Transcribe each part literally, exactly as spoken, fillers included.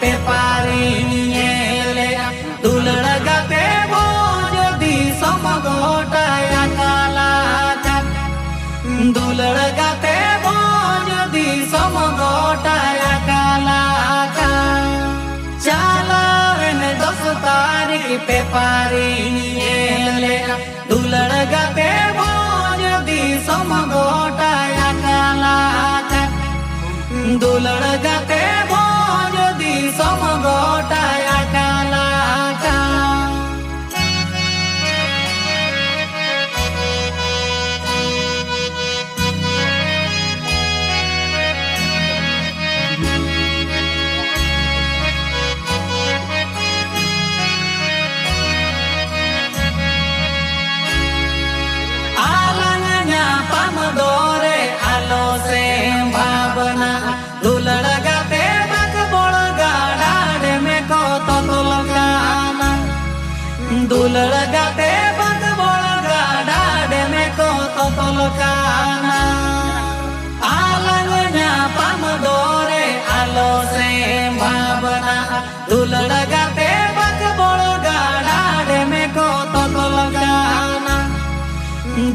ᱯᱮᱯᱟᱨᱤᱧ ᱧᱮᱞᱮᱜᱼᱟ, ᱫᱩᱞᱟᱹᱲ ᱜᱟᱛᱮ ᱵᱷᱚᱸᱡᱽ ᱫᱤᱥᱚᱢ ᱜᱚᱴᱟᱭ ᱟᱠᱟᱞ ᱟᱠᱟᱫ᱾ ᱫᱩᱞᱟᱹᱲ ᱜᱟᱛᱮ ᱵᱷᱚᱸᱡᱽ ᱫᱤᱥᱚᱢ ᱜᱚᱴᱟᱭ ᱟᱠᱟᱞ ᱟᱠᱟᱫ᱾ ᱪᱟᱞᱟᱣᱮᱱ ᱫᱚᱥ ᱛᱟᱹᱨᱤᱠᱷ ᱯᱮᱯᱟᱨᱤᱧ ᱧᱮᱞᱮᱜᱼᱟ, ᱫᱩᱞᱟᱹᱲ ᱜᱟᱛᱮ ᱵᱷᱚᱸᱡᱽ ᱫᱤᱥᱚᱢ ᱜᱚᱴᱟᱭ ᱟᱠᱟᱞ ᱟᱠᱟᱫ᱾ ᱫᱩᱞᱟᱹᱲ ᱜᱟᱛᱮ ᱵᱷᱚᱸᱡᱽ ᱫᱤᱥᱚᱢ ᱜᱚᱴᱟᱭ ᱟᱠᱟᱞ ᱟᱠᱟᱫ᱾ ᱟᱞᱟᱝ ᱧᱟᱯᱟᱢ ᱫᱚᱨᱮ ᱟᱞᱚ ᱥᱮᱢ ᱵᱷᱟᱵᱽᱱᱟ, ᱫᱩᱞᱟᱹᱲ ᱜᱟᱛᱮ ᱵᱟᱠᱵᱚᱲ ᱜᱟᱰᱟ ᱰᱮᱢᱮ ᱠᱚ ᱛᱚᱛᱚᱞ ᱠᱟᱱᱟ᱾ ᱫᱩᱞᱟᱹᱲ ᱜᱟᱛᱮ ᱵᱟᱠᱵᱚᱲ ᱜᱟᱰᱟ ᱰᱮᱢᱮ ᱠᱚ ᱛᱚᱛᱚᱞ ᱠᱟᱱᱟ᱾ ᱟᱞᱟᱝ ᱧᱟᱯᱟᱢ ᱫᱚᱨᱮ ᱟᱞᱚ ᱥᱮᱢ ᱵᱷᱟᱵᱽᱱᱟ, ᱫᱩᱞᱟᱹᱲ ᱜᱟᱛᱮ ᱵᱟᱠᱵᱚᱲ ᱜᱟᱰᱟ ᱰᱮᱢᱮ ᱠᱚ ᱛᱚᱛᱚᱞ ᱠᱟᱱᱟ᱾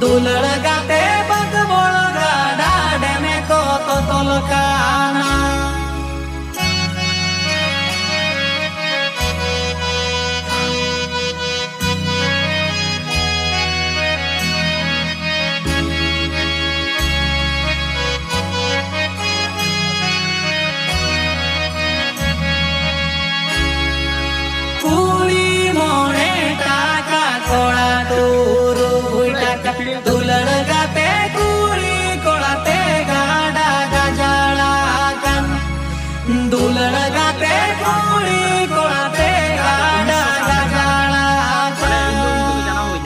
ᱫᱩᱞᱟᱹᱲ ᱜᱟᱛᱮ ᱵᱟᱠᱵᱚᱲ ᱜᱟᱰᱟ ᱰᱮᱢᱮ ᱠᱚ ᱛᱚᱛᱚᱞ ᱠᱟᱱᱟ᱾ ᱠᱩᱲᱤ ᱢᱚᱬᱮ ᱴᱟᱠᱟ, ᱠᱚᱲᱟ ᱛᱩᱨᱩᱭ ᱴᱟᱠᱟ, ᱫᱩᱞᱟᱹᱲ ᱜᱟᱛᱮ ᱠᱩᱲᱤ ᱠᱚᱲᱟ ᱛᱮ ᱜᱟᱰᱟ ᱜᱟᱡᱟᱲ ᱟᱠᱟᱱ᱾ ᱫᱩᱞᱟᱹᱲ ᱜᱟᱛᱮ ᱠᱩᱲᱤ ᱠᱚᱲᱟ ᱛᱮ ᱜᱟᱰᱟ ᱜᱟᱡᱟᱲ ᱟᱠᱟᱱ᱾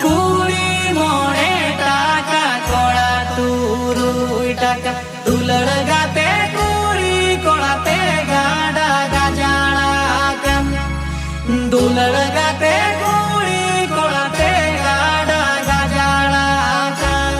ᱠᱩᱲᱤ ᱢᱚᱬᱮ ᱴᱟᱠᱟ, ᱠᱚᱲᱟ ᱛᱩᱨᱩᱭ ᱴᱟᱠᱟ, ᱫᱩᱞᱟᱹᱲ ᱜᱟᱛᱮ ᱠᱩᱲᱤ ᱠᱚᱲᱟ ᱛᱮ ᱜᱟᱰᱟ ᱜᱟᱡᱟᱲ ᱟᱠᱟᱱ᱾ ᱫᱩᱞᱟᱹᱲ ᱜᱟᱛᱮ ᱠᱩᱲᱤ ᱠᱚᱲᱟ ᱛᱮ ᱜᱟᱰᱟ ᱜᱟᱡᱟᱲ ᱟᱠᱟᱱ᱾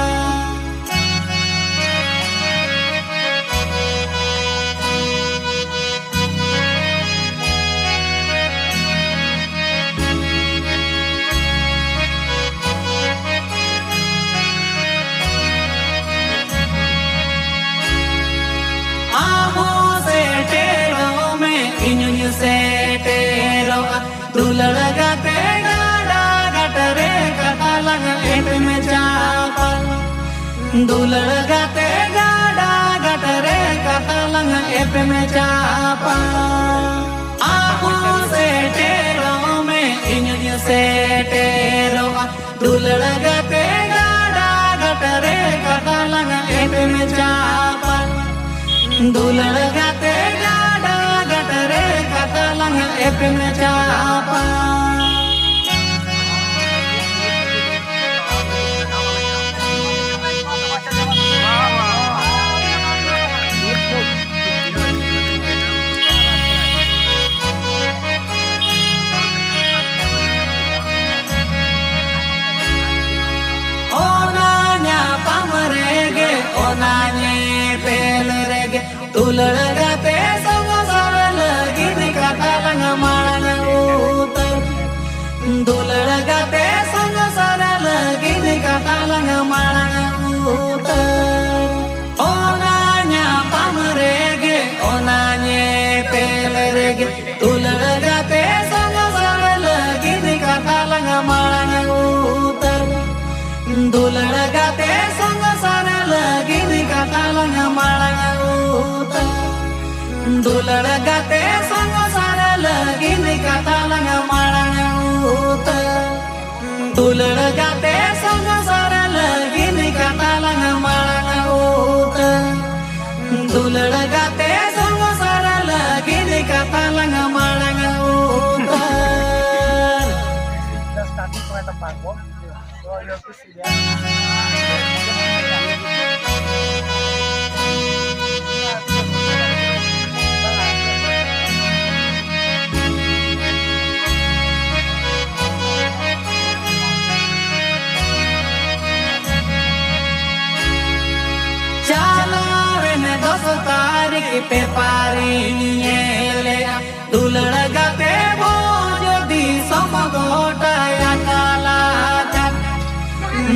ᱥᱮᱴᱮᱨᱚᱜᱼᱟ᱾ ᱫᱩᱞᱟᱹᱲ ᱜᱟᱛᱮ ᱜᱟᱰᱟ ᱜᱷᱟᱴ ᱨᱮ ᱠᱟᱛᱷᱟ ᱞᱟᱝ ᱮᱯᱮᱢ ᱪᱟᱯᱟᱞ᱾ ᱫᱩᱞᱟᱹᱲ ᱜᱟᱛᱮ ᱜᱟᱰᱟ ᱜᱷᱟᱴ ᱨᱮ ᱠᱟᱛᱷᱟ ᱞᱟᱝ ᱮᱯᱮᱢ ᱪᱟᱯᱟᱞ᱾ ᱟᱢ ᱦᱚᱸ ᱥᱮᱴᱮᱨᱚᱜ ᱢᱮ, ᱤᱧ ᱦᱚᱸᱧ ᱥᱮᱴᱮᱨᱚᱜᱼᱟ᱾ ᱫᱩᱞᱟᱹᱲ ᱜᱟᱛᱮ ᱜᱟᱰᱟ ᱜᱷᱟᱴ ᱨᱮ ᱠᱟᱛᱷᱟ ᱞᱟᱝ ᱮᱯᱮᱢ ᱪᱟᱯᱟᱞ᱾ ᱫᱩᱞᱟᱹᱲ ᱜᱟᱛᱮ ᱜᱟᱰᱟ ᱜᱷᱟᱴ ᱨᱮ ᱠᱟᱛᱷᱟ ᱞᱟᱝ ᱮᱯᱮᱢ ᱪᱟᱯᱟᱞ᱾ ᱚᱱᱟ ᱧᱟᱯᱟᱢ ᱨᱮᱜᱮ, ᱚᱱᱟ ᱧᱮᱯᱮᱞ ᱨᱮᱜᱮ, ᱫᱩᱞᱟᱹᱲ ᱜᱟᱛᱮ ᱥᱚᱝᱥᱟᱨ ᱞᱟᱹᱜᱤᱫ ᱠᱟᱛᱷᱟ ᱞᱟᱝ ᱢᱟᱲᱟᱝ ᱩᱛᱟᱹᱨ᱾ ᱫᱩᱞᱟᱹᱲ ᱜᱟᱛᱮ ᱥᱚᱝᱥᱟᱨ ᱞᱟᱹᱜᱤᱫ ᱠᱟᱛᱷᱟ ᱞᱟᱝ ᱢᱟᱲᱟᱝ ᱩᱛᱟᱹᱨ᱾ ᱚᱱᱟ ᱧᱟᱯᱟᱢ ᱨᱮᱜᱮ, ᱚᱱᱟ ᱧᱮᱯᱮᱞ ᱨᱮᱜᱮ, ᱫᱩᱞᱟᱹᱲ ᱜᱟᱛᱮ ᱥᱚᱝᱥᱟᱨ ᱞᱟᱹᱜᱤᱫ ᱠᱟᱛᱷᱟ ᱞᱟᱝ ᱢᱟᱲᱟᱝ ᱩᱛᱟᱹᱨ᱾ ᱫᱩᱞᱟᱹᱲ ᱜᱟᱛᱮ ᱥᱚᱝᱥᱟᱨ ᱞᱟᱹᱜᱤᱫ ᱠᱟᱛᱷᱟ ᱞᱟᱝ ᱢᱟᱲᱟᱝ ᱩᱛᱟᱹᱨ᱾ ᱫᱩᱞᱟᱹᱲ ᱜᱟᱛᱮ ᱥᱚᱝᱥᱟᱨ ᱞᱟᱹᱜᱤᱫ ᱠᱟᱛᱷᱟ ᱞᱟᱝ ᱢᱟᱲᱟᱝ ᱩᱛᱟᱹᱨ᱾ ᱫᱩᱞᱟᱹᱲ ᱜᱟᱛᱮ ᱥᱚᱝᱥᱟᱨ ᱞᱟᱹᱜᱤᱫ ᱠᱟᱛᱷᱟ ᱞᱟᱝ ᱢᱟᱲᱟᱝ ᱩᱛᱟᱹᱨ᱾ ᱫᱩᱞᱟᱹᱲ ᱜᱟᱛᱮ ᱥᱚᱝᱥᱟᱨ ᱞᱟᱹᱜᱤᱫ ᱠᱟᱛᱷᱟ ᱞᱟᱝ ᱢᱟᱲᱟᱝ ᱩᱛᱟᱹᱨ᱾ ᱪᱟᱞᱟᱣᱮᱱ ᱫᱚᱥ ᱛᱟᱹᱨᱤᱠᱷ ᱯᱮᱯᱟᱨᱤᱧ ᱧᱮᱞᱮᱜᱼᱟ, ᱫᱩᱞᱟᱹᱲ ᱜᱟᱛᱮ ᱵᱚᱱ ᱡᱩᱫᱤ ᱥᱚᱢ ᱜᱚᱴᱟᱭᱟ ᱠᱟᱞᱟᱠᱟᱱ᱾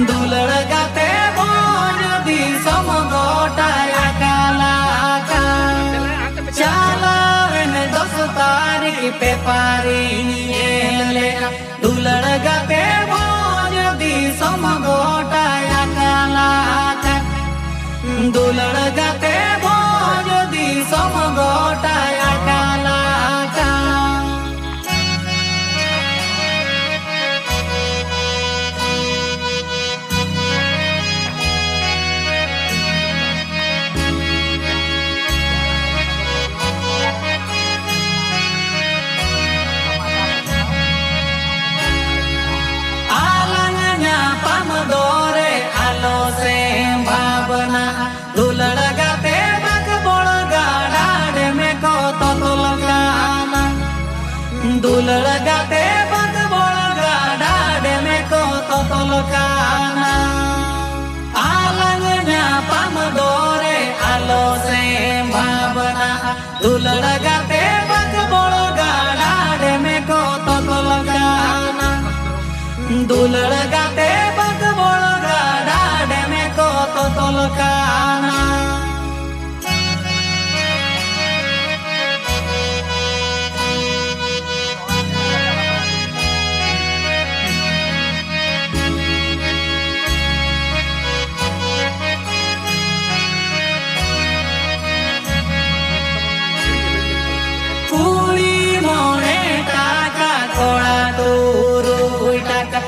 ᱫᱩᱞᱟᱹᱲ ᱜᱟᱛᱮ ᱵᱚᱱ ᱡᱩᱫᱤ ᱥᱚᱢ ᱜᱚᱴᱟᱭᱟ ᱠᱟᱞᱟᱠᱟᱱ᱾ ᱪᱟᱞᱟᱣᱮᱱ ᱫᱚᱥ ᱛᱟᱹᱨᱤᱠᱷ ᱯᱟᱨᱤᱧ ᱧᱮᱞᱮᱜᱼᱟ, ᱫᱩᱞᱟᱹᱲ ᱜᱟᱛᱮ ᱵᱷᱚᱸᱡᱽ ᱫᱤᱥᱚᱢ ᱜᱚᱴᱟᱭ ᱟᱠᱟᱞᱟᱠᱟ᱾ ᱫᱩᱞᱟᱹᱲ ᱜᱟᱛᱮ ᱵᱷᱚᱸᱡᱽ ᱫᱤᱥᱚᱢ ᱜᱚᱴᱟᱭ ᱟᱠᱟᱞᱟᱠᱟ᱾ ᱟᱞᱟᱝ ᱧᱟᱯᱟᱢ ᱫᱚᱨᱮ ᱟᱞᱚ ᱥᱮᱢ ᱵᱷᱟᱵᱽᱱᱟ, ᱫᱩᱞᱟᱹᱲ ᱜᱟᱛᱮ ᱵᱟᱠᱵᱚᱲ ᱜᱟᱰᱟ ᱰᱮᱢᱮ ᱠᱚ ᱛᱚᱛᱚᱞ ᱠᱟᱱᱟ᱾ ᱫᱩᱞᱟᱹᱲ ᱜᱟᱛᱮ ᱵᱟᱠᱵᱚᱲ ᱜᱟᱰᱟ ᱰᱮᱢᱮ ᱠᱚ ᱛᱚᱛᱚᱞ ᱠᱟᱱᱟ᱾ ᱟᱞᱟᱝ ᱧᱟᱯᱟᱢ ᱫᱚᱨᱮ ᱟᱞᱚ ᱥᱮᱢ ᱵᱷᱟᱵᱽᱱᱟ, ᱫᱩᱞᱟᱹᱲ ᱜᱟᱛᱮ ᱵᱟᱠᱵᱚᱲ ᱜᱟᱰᱟ ᱰᱮᱢᱮ ᱠᱚ ᱛᱚᱛᱚᱞ ᱠᱟᱱᱟ᱾ ᱫᱩᱞᱟᱹᱲ ᱜᱟᱛᱮ ᱵᱟᱠᱵᱚᱲ ᱜᱟᱰᱟ ᱰᱮᱢᱮ ᱠᱚ ᱛᱚᱛᱚᱞ ᱠᱟᱱᱟ᱾ ᱠᱩᱲᱤ ᱢᱚᱬᱮ ᱴᱟᱠᱟ, ᱠᱚᱲᱟ ᱛᱩᱨᱩᱭ ᱴᱟᱠᱟ᱾